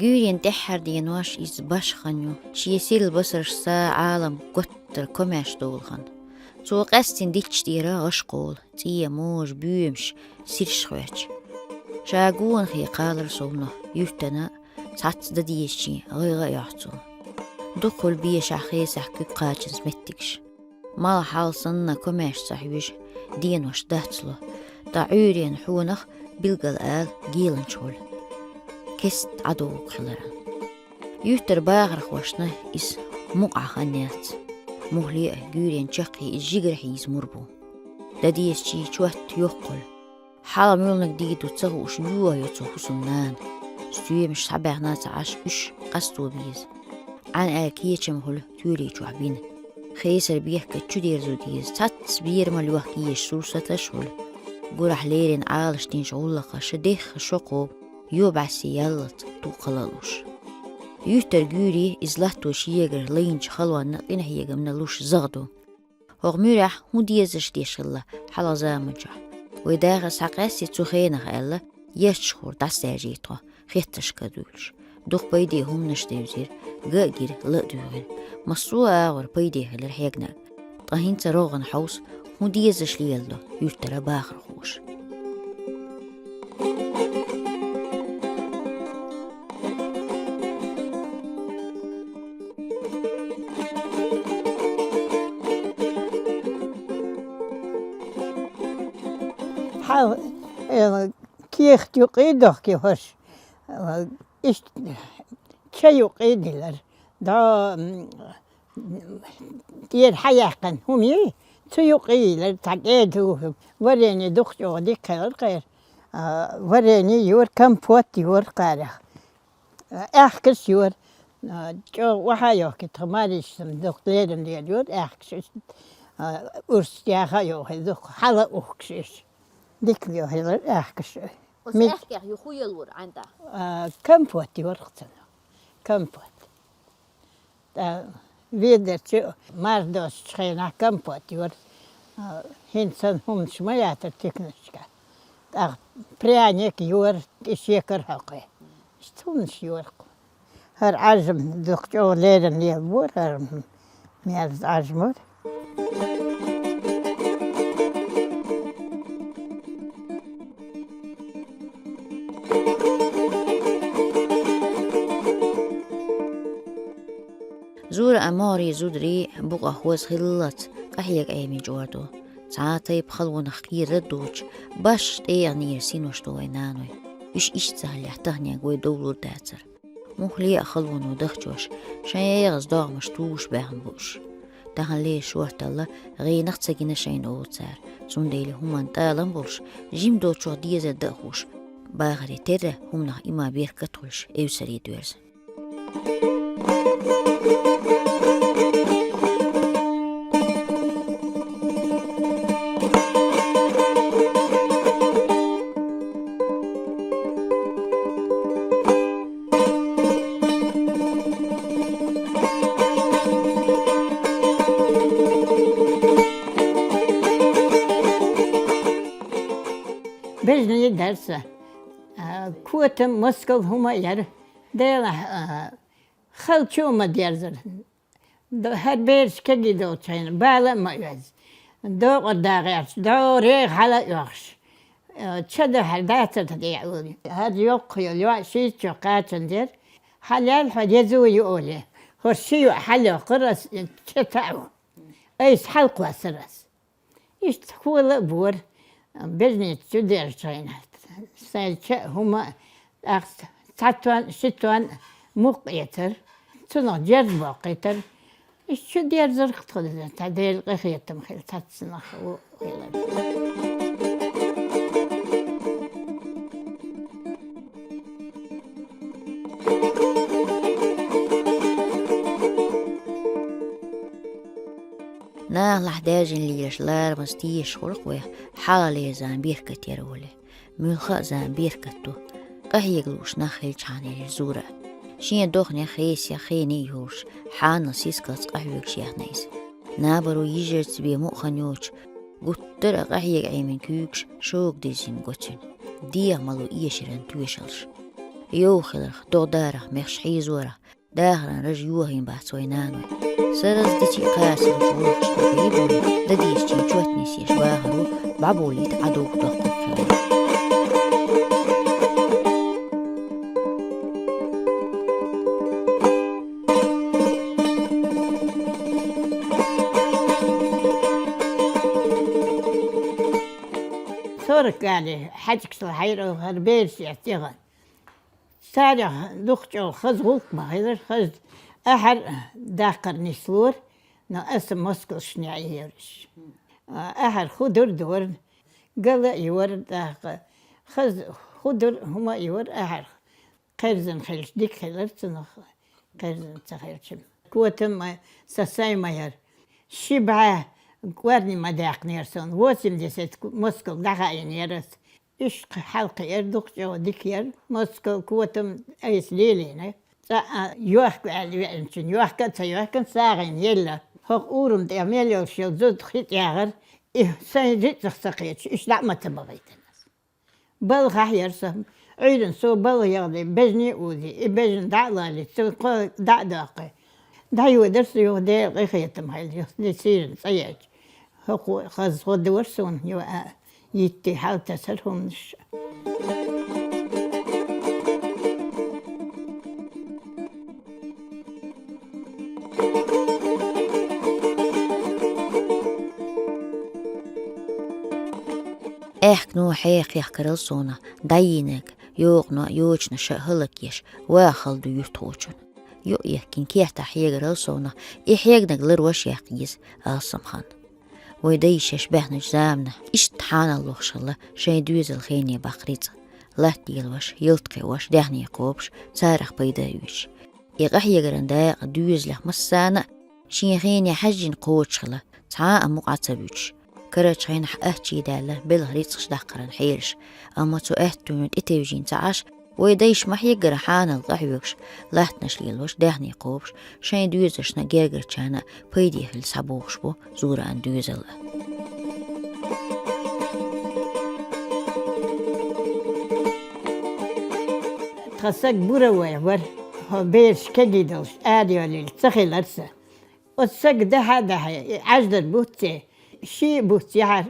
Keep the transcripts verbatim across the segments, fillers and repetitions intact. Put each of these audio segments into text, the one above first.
Гуьйрен тӀаьххьара денош иза башха хан ю, шен сирла басаршца Ӏалам готтара комаьрша долу хан. Цо къаьстина дитташ тӀера гӀаш кхолу, цӀе, можа, боьмаш, сирш хоьттуш. Ша гонахе кхалар совнаха, юьртана цхьацца дан дезачийн гӀайгӀа а йохьу цо. Дукхахула бешахь хесахь куьг кхачанза меттигаш. Мала хьал санна комаьрша ца хьоьжу, денош дац ло. Ткъа Ӏуьйренан хьонах билггал ала геланча хуьлу. Кеста ӀадогӀуг хиларан. Юьртара бахархошна иза мукъа хан яц. Муххале а Гуьйренан чаккхе иза жигара хьийза мур бу. Дан дезачийн чот йоккха хуьлу. Хьалха муьлханиг дийр ду ца хууш, йохайо цу хӀусаман нана. Стоьмаш схьабаьхна ца Ӏаш, уьш къасто беза. Ӏан аьлла кечам хуьлу тоьли чохь бина. Хесар бехкачу чу дерзо деза, цхьацца бер ма лоьху езаш сурсаташ хуьлу. Гурахь леррина Ӏалашдинчу гӀуллакхаша дехха шо кхобу, йо бӀаьсте яллалц тукхала а луш. Юьртара Гуьйре иза латто шегара лайначу халонна, къинхьегамна луш загӀа ду. ХӀокху муьрехь хӀун дезаш деш хилла хьалха заманчохь? Вай дахар схьакъаьстий цу хенах аьлла, ешча хӀора дӀасадаьржий тхо, хеттаршка дуьйлуш. Дукха пайде хӀуманаш девзира, ган а гира, ла а дуьйгӀира. Массо а агӀор пайде хилира хьегна. Ткъа хӀинца рогӀана хьовса, хӀун дезаш леладо юьртара бахархоша? Хьал, э, кехат юкъе дохке хӀорш, э, иштта ча юкъе дилар. До, м, тӀера хьаяьккхина хӀума йий, цу юкъе йилар, цхьа кӀеда хӀу, варени дукха чӀогӀа дика хилар кхера. А, варени йора, компот йора кхарах. А, аьхкаш йора. А, чӀогӀа охьа а йохкий тхан марийша, дукха леррина лелайора аьхкаш. А, урс яха а йохий, дукха хьала а ухкаш уьш. Дика йохийлар аьхкаш. Оцу Ми- аьхкех ю хӀун ялора Ӏан тӀа? А, компот йора цунах. Компот. ТӀа ведарчу мар доцучу хенахь компот йора. А, хӀинца санна хӀуманаш ма ятара тиканашка. ТӀаккха пряник йора, тӀе шекар хьокхий. Иштта хӀуманаш йора-кх. ХӀара Ӏажам дукха чӀогӀа леррина лелабора, хӀара мерза Ӏажамора. Зура а могӀарий, зударий букъа хоза хиллалц къахьега Ӏемин чӀор ду. Цхьа а тайпа халонах кхерар а доцуш, башха тӀегӀанера синош ду вайн наной. Уьш иштта ца хиллехь, таханенга вай довлур дацара. Муххале а халоно дахчош, шайн эгӀаз догӀмаш тугуш баьхна бу уьш. Таханлера шорталла гӀенах ца гина шайна олу цара, цундела хӀуманна тӀалам болуш, жима долчух дезар дан а хууш, бахаре терра хӀуманах иман, беркат а хуьлуш, эвсаре доьрзу. Бежнаш дара сан. А, котам, москал хӀума а яра. Делахь, а, хала чу а ма дерзара. Д-, хӀара бераш кегий долчу хенахь бала а ма оьзу. Докъар да гӀерташ, дӀо реха хьала а оьхуш. Э, ча ду хӀара дацара тхан тӀе а олий. ХӀара йоккха йолу йоӀ шийтта чохь кхачан дера. Хьалаьлла хьо, еза ву ю олий. ХӀорш ши йоӀ хьалайоккхура ас, ча таӀо. Айса хьалакхоссара ас. Иштта хола а бора, бежнаш чу дерзачу хенахь. Сайн ча а, хӀума а, тӀаккха цхьа тонна, ши тонна мукх эцара, цунах жерз боккхийтара. Иштта чу дерзарх тхо, цхьа Делан къинхетам хилла, цхьаццанах ву хилар. Нахалахь даьржина лелаш ларамаза тешаш хурх вай, хьалале зама беркате яр воле. Муьлхха а зама беркат ду, къахьега лууш нах хилчахьана, элира Зура. Шен дохнех, хесех хене а йолуш, хьанал сискалц къахьоьгуш яьхна иза. Набаро йижарца бен мукъа хан йоцуш, гуттар а къахьега Ӏемина куьйгаш шога диззина го цуьнан, дегӀа мало эшаран тоьшаллаш. Йовха хиларх, догӀа дарах, мехаш хьийзорах, дахаран раж йохийна бац вай наной. Сараза дичи кхасарчу вулхашка йиболу, дан дийшачийн чот нисъеш бахаро бӀоболийта Ӏадугу доккхух хилла. Сорок гали хьаьжкашла хьайра хӀара бераш эццехь. Царах дукха чӀогӀа хаза гӀуллакх ма хилира, хаза ахьар даккхар нислора, но аса москалшна яйора уьш. Ахьар худур дора, гала а йора, тӀаккха хаза худур хӀума а йора ахьар. Кхерзина хилча дика хилира цунах, кхерзина ца хилча. Котам а, са сайн ма яра. Ши бӀе кӀорни ма даьккхинера суна, восемьдесят москал дӀахаийнера ас. Уьш хьалакхиира, дукха чӀогӀа дика яра, москал, котам айса лелийна. ЦӀа а йохка аьлла веанчунна йохка а ца йохкина, сагӀина елла. ХӀокху урам тӀехь мел йолуш йолу зуда хи тӀегӀара, и сайн рицкъах ца кхеташ, уьш дӀа а ма ца бахийтина ас. Балхахь яра со. Ӏуьйранна со балха яхале, бежане а узий, и бежана дӀа а лалий, цу кхо дӀа а доккхий. ДӀайодара со юха, Делан къинхетам хилла, юха де сийран цӀа яьлча. ХӀокхо хаза гӀо дора суна, юха а йитти хьал тасара хӀуманаш. Аьхкено хьеха кхехкарал суна, дӀайийнарг йокъано а, йочанаша а хӀаллакъеш, ваха хала ду юьртахочун. Йо а яхкина кертахь хьегарал суна, и хьегнарг ларвеш яккха еза алсам хан. Вай дайша шаьш баьхначу заманахь иштта хьанал лохуш хилла шайн доьзал хене баккха рицкъ. Латта лелош, ялта кхиош, даьхни кхобуш, царах пайда а оьцуш. И къахьегаран дакъа доьзалех массарна а шен хене хьаьжжина кхочуш хилла, цхьа а мукъа ца вуьтуш. Карарчу хенахь аччий даьлла белхан рицкъаш даккхаран хьелаш, амма цу аьттонна тӀетевжийна ца Ӏаш, вай дайша ма хьеггара хьанал къахьоьгуш, латтанаш лелош, даьхни кхобуш, шайн доьзалшна а, гергарчарна а пайде хила схьабогӀуш бу Зураан доьзал а. Тхан саг буравой вара, хӀо бераш кегий долуш, арайолийла ца хилара сан. Оцу сага дахьа а дахьий, и Ӏаьждар буц цӀе, ший а буц яхьар,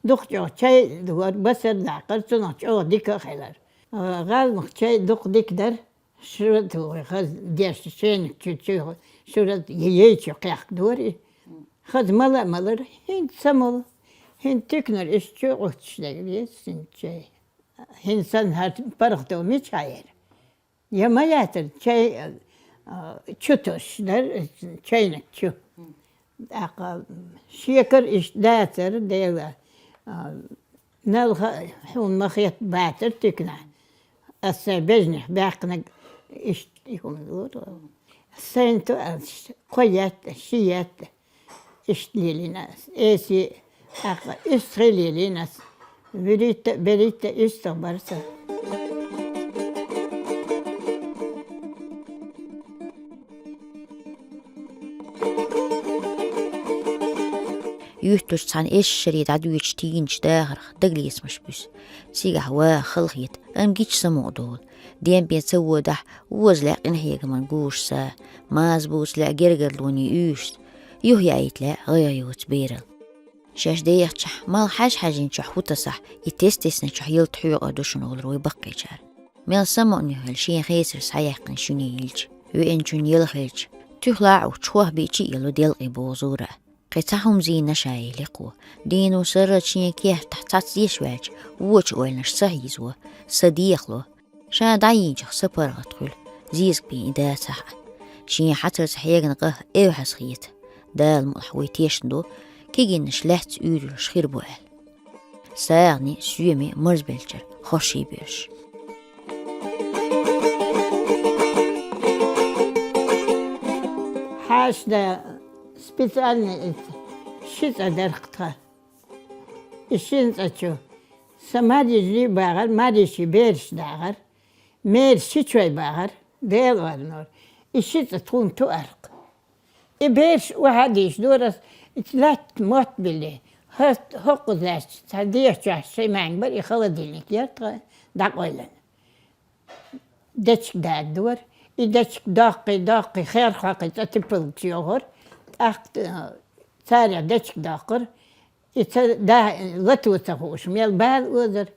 дукха чӀогӀа чай дора, басар даккхара, цунах чӀогӀа дика а хилара. ГӀалмах чай дукха дика дара, шура а тухий, хаза дешна шайниг чу, чу, шура а ейчу кхехка дора и. Хаза мала а малара, хӀинца ца молу, хӀинца туьканара иштта чу а гӀуттуш дерг веза хӀинца чай. ХӀинца санна хӀара паргӀато мичахь яра? Я ма яцара, чай, а, чу тосуш дара, чайниг чу. ТӀаккха шекар иштта дацара, Дела, а, налха хьуна ма хетта бацара туьканахь. Ас сайн бежнех баьккхинарг иштта и хӀума лора. Сайн ту ас кхо етта, ши етта. Иштта лелийна ас. Эси, тӀаккха уьстагӀий лелийна ас. ВуьрхӀитта а, берхӀитта а уьстагӀ бара сан. Юьртарчу цхьана эшшаре дӀадоьдучу тийначу дахарх дагалецамаш буьсу. Цигахь ваха хала хета, амма гича самукъа долу. Ден бен ца водахь, воза лаьа къинхьегаман гуш са, маза буца лаьа гергарлонийн уьйраш, юхаяийта лаьа гӀайгӀа йоцу берал. Шаьш дехачохь, мал хьаьж-хьаьжначохь хӀу тасахь, и тес-теснечохь ялта хьоькъур ду шуна олура вай баккхийчара. Мел самукъане хила шен хесар схьаяьккхина шуьне йилча, веанчунна яла хилча, туьхла а Ӏуттуш хӀоах биъча а елла делкъе боху Зура. Кхин цхьа хӀума зийна ша елли кхо. Дийно сарралц шен кертахь цхьацца деш ваьлча, вочу ойланаш ца хьийзаво, са дехало. Ша дӀайийначех са паргӀат хуьлу, зезаг бен и дацахь а. Шен хьацарца хьегна къа эвхьаза хета. Дала мукъалахь вай тешна ду, кегийнаш лаьцна уьйр йолуш хир бу аьлла. СагӀане, соьме марзбеллачара хоший боьлуш. Хьаьшна специально иза Ши цӀа дарх тха. И шин цӀа чу. Са марйижи багӀар, марйиши бераш дагӀар. Мер ши чой багӀар. Дела варнор. И ши цӀа тхун ту арх. И бераш вахьа диш дорас, и латт мотт билли. Хьост хӀокхуз лаьцча, цхьа дехьа чохь ши маьнг бар, и холодильник яр тха дӀакъойлана. Дечиг дадора. И дечиг доккхий, доккхий, хер хьокхий цӀа типалгаш йохура. ТӀаккха, э, царах дечиг доккхура. И ца да-, лато ца хууш, мел бала озар.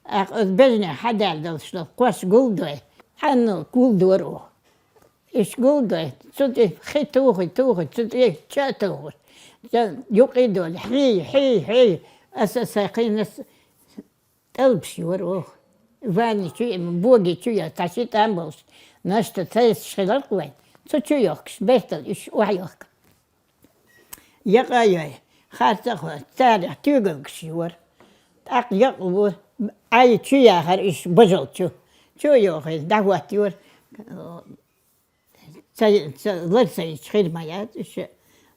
Ах, оз бежне хьадаьлла долуш долу кхош гулдой. Хьанна гулдора оха. Иш гулдой. Цу тӀе хи тухий, тухий, цу тӀе ча а тухуш. Ца юкъе долу. Хьий, хьий, хьий. Аса сайн кхинас тӀалбаш йора оха. Ванни чу, боги чу я, цхьа ши тӀам болуш. Нашта цайсаш хиларх вайн. Цу чу йохкуш, бертал уьш охьайохка. Якъа йой, харца а хо, царах туьйгалгаш йора. ТӀаккха якъа ву, Ӏай чу яхара уьш бажал чу. Чу а йохийла, дӀахӀоттайора. Ца, ца, лар ца йича хир ма яц уьш.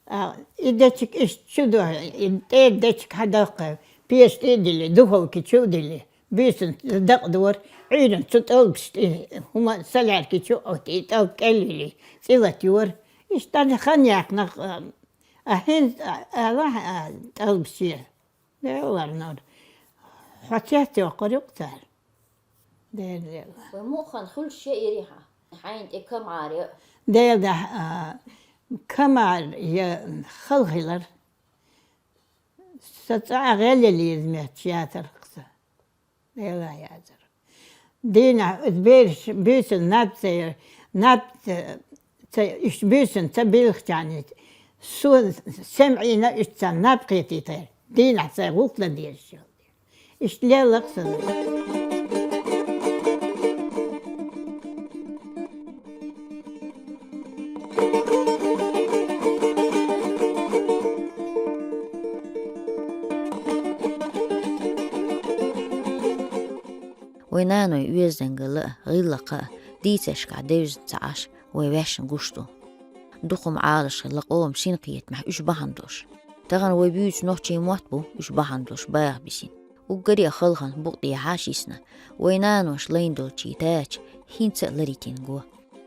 А, и дечиг иштта чу дохьа, и тӀера дечиг хьадаккха, пеш тӀе а дили, духовки чу а дили. Буьйсанна дакъа дора, Ӏуьйранна цу тӀалбаш тӀе, хӀума салаьрки чу а оттий, тӀалб кӀел йили, цӀе латайора. Иштта хан яьккхина, а, а хӀинца, а, алахьа, а, тӀалбаш е. Дела варнор. Хьо цец йоккхур ю-кх цара. Дера, дела. Вай мукъа хан хуьлуш яйри хьан? Хьайна тӀе камгӀар я. Дела дахьа, а, камгӀар я хала хилар. Сан цӀа а гӀелъяла еза моьттуш яцара-кх сан. Дела яцара. Дийнахь оцу бераш буьйсанна наб ца йо-, наб ца, ца, уьш буьйсанна ца билхчарна, суна сема Ӏийна уьш царна наб кхетийтара. Дийнахь сайн гӀуллакх дан дезаш йолу. Иштта лелла-кх сан. Вай наной оьздангалла а, гӀиллакха а дийцаршкахь девза ца Ӏаш, вай ваьшна гуш ду. Дукха хӀума Ӏалаш хилла къоман синкхетамехь уьш бахьана долуш. Тахана вай буьйцу нохчийн мотт бу уьш бахьана долуш баха бисина. Уггаре а халхана букъ тӀехьа шисна, вай наноша лайна долчу тача хӀинца а ларитина го.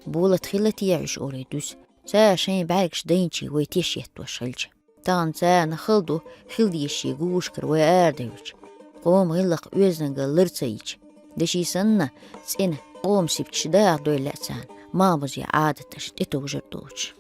Болат хилла техьа уьш олий дуьсу, цара шайн бӀаьргаш дайначий вай теш еттош хилча. Тахана царна хала ду хила дезаш шен гушкара вай арадевлча. Къоман гӀиллакх оьздангалла лар ца йича, деши санна, цӀена къоман сибташ даха дойла лаьа царна, малхбузе Ӏадаташ тӀетовжар доцуш.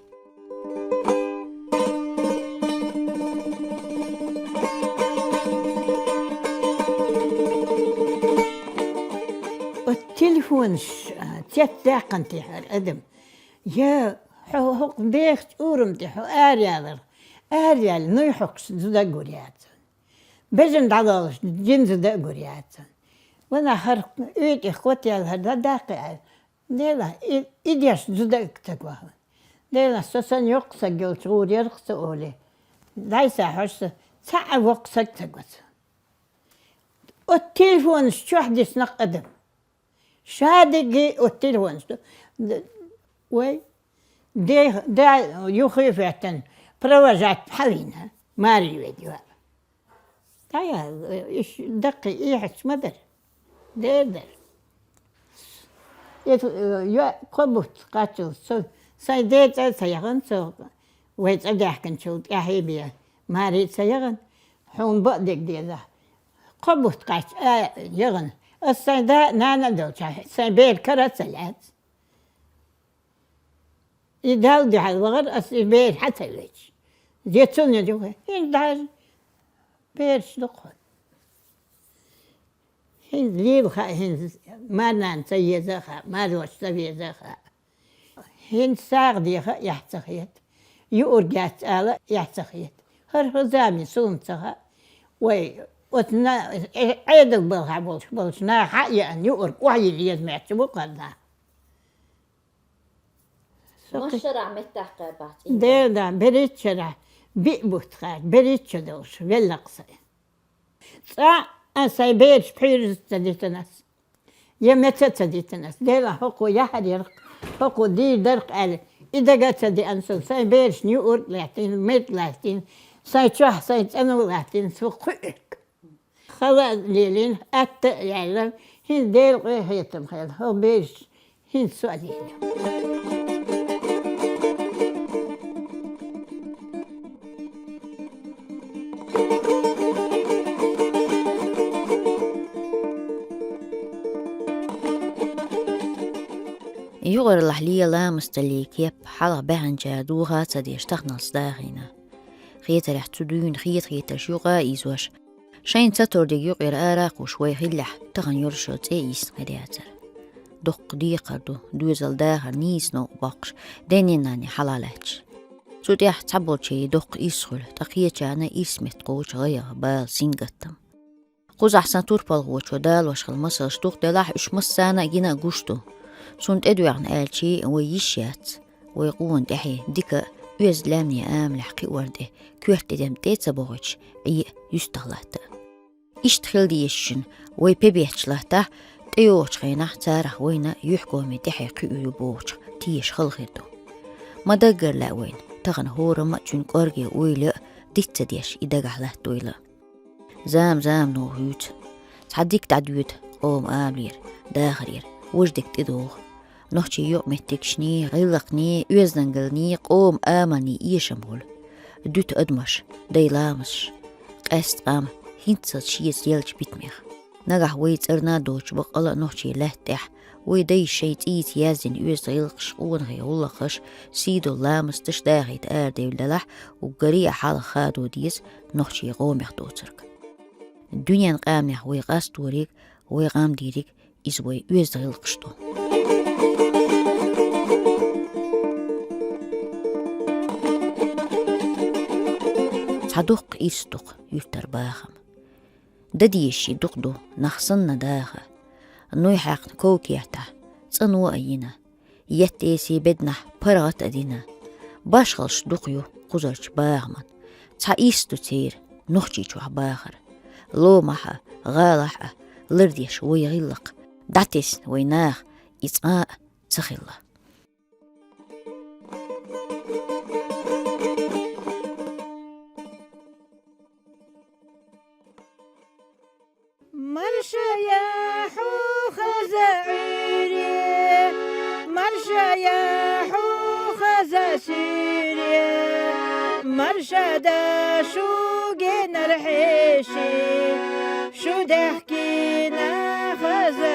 Оцу телефонаш, а, цец даьккхина техьара адам. Я, хьо хӀокху бехачу урам тӀе хьо араялар, араялла нуй хьокхуш зуда а гур яц. Бежан дӀалолуш, жин зуда а гур яц. Ванах хӀара уьйтӀех котъяьлла хӀара дӀадаккхи аьлла. Дела, и, и деш зуда а ца гохьу. Дела, со санна йоккха саг йолчу гӀур ярх ца олий. Дайса хьожуш сан, цхьа а воккха саг ца го сан. Оцу телефонаш чохь диснакх адам. Ша дигги оцу телефонаш ду. Д-, вай, де, да, юххе а хӀоьттина, провожать хьавийна, маре ведь ваьа. ДӀаяла, иш даккхий, эхьаш ма дара. Дера дара. Иза, э, йоӀ кхо бутт кхаччалц со, сайн ден цӀа а ца яхана, со вай цӀа даьхкинчул тӀаьхьа бен, маре а ца яхана, хьуна бакъдерг деза. Кхо бутт кхаччалц а яхана, ас сайн да а, нана а долчохь, сайн бер кара а ца лаьцна. И Далла дуьхьал вахара ас и бер хьа ца веч. Де цунна ю, хӀинца даже бераш ду-кх хьуна. ХӀинца лела хаьа, хӀинца марнана ца еза а хаьа, марваш ца веза а хаьа. ХӀинца сагӀа деха а эхь ца хета. Юург яц ала а эхь ца хета. ХӀара хӀо зама суна ца хаьа. Вай, оцу на-, э, Ӏедал балхахь болуш болчу наха хьа а еана, юург охьайилла еза моьттуш бу-кх хӀара нах. Со кхи- Машарахь меттахкхаьр бац, Инна. Дела, да, берхӀитта шарахь, биъ бутт хаьржа, берхӀитта шо долуш, велла-кх сайн. Цкъа а сайн бераш пхьуьйраз ца дитина ас. Я меца а ца дитина ас. Дела, хӀокхо яхьар яра-кх, хӀокхо дийр дара-кх аьлла, и дага а ца деана суна, сайн берашна юург а лаьттина, мерг а лаьттина, Сайн чохь сайн цӀанал латтина цу кхуьург. Хала а лелийна, атта а яьлла, хӀинца Делан къинхетам хилла, хӀокху бераш хӀинца со а лелийна. Юкъараллехь лела ламасталлин кеп хьалха баьхначара доха а ца деш таханалц дахийна. Хетарехь цу дуьйна хета-хетарш юкъа а ийзош, шайна ца тордиг юкъера ара а кхуьуш вай хиллехь, тахана йолуш йолу цӀе а йисна хир яцара. Доккха декхар ду, доьзал дахар нийса новкъа боккхуш, денний-нанний хьала лаьтташ. Цу тӀехь цхьаболчеран доккха ирс хуьлу, ткъа кхечарна ирс метта кхочу гӀайгӀа, бала, сингаттам. Кхузахь сан турпалхочо далош хилла масалш дукха делахь, уьш массарна а гина а гуш ду. Цунна тӀедоьгӀна аьлча, вай йиш яц. Вай къона тӀаьхье дика а, оьзда лаьмнийн амалехь кхиор тӀе коьрта тӀедам тӀе а ца бохуьйтуш, Ӏе а, юьстах латта а. Иштта хила дезачун вай пе бетташ латтахь, тӀейогӀучу хенахь царах вайна юьхькоме тӀаьхье кхиор ю бохучух теша хала хир ду. Ма даггара лаьа вайна, тахана хӀораммо а цуьнан кӀорге ойла а диц ца деш и дагахь латтавойла. Зама замано хуьйцу. Цхьа дика дӀадоьду къоман амалера, дахарера, важа дика тӀедогӀу. Нохчийн юкъаметтигашний, гӀиллакхний, оьздангаллий, къоман амаллий эшам хуьлу. Дуьту адамаш, дай ламасташ. Къаьсттина къам хӀинццалц шеца еллачу битамех. Нагахь вай цӀарна а доцуш баккъала а нохчийн лаьтта тӀехь, вай дайша шайн цӀийца яздина оьзда гӀиллакхаш, къонахий гӀуллакхаш, сий долу ламасташ дахийта арадевлла делахь, уггаре а хьалха хадо деза нохчийн къомах доцург. Дуьненан къаьмнех вай къасториг, вай гӀам дийриг, иза вай оьзда гӀиллакхаш ду. Цхьа дуккха ирс ду-кх юьртара бахам. Дан дезаш и дукха ду, нах санна даха. Нуй хьаькхна ков кертахь, цӀано а йина. Етта эсий беданахь паргӀат а дина. Башхаллаш дукха ю кхузарчу бахаман. Цхьа ирс ду церан Нохчийчохь бахар. Ломахь а, гӀалахь а лардеш вай гӀиллакх, дӀатесна вай наха и цкъа а ца хилла. Маршая хьо хаза Ӏуьйре, маршая хьо хаза суьйре, марша да шу генар хьеший, шу даьхкина хаза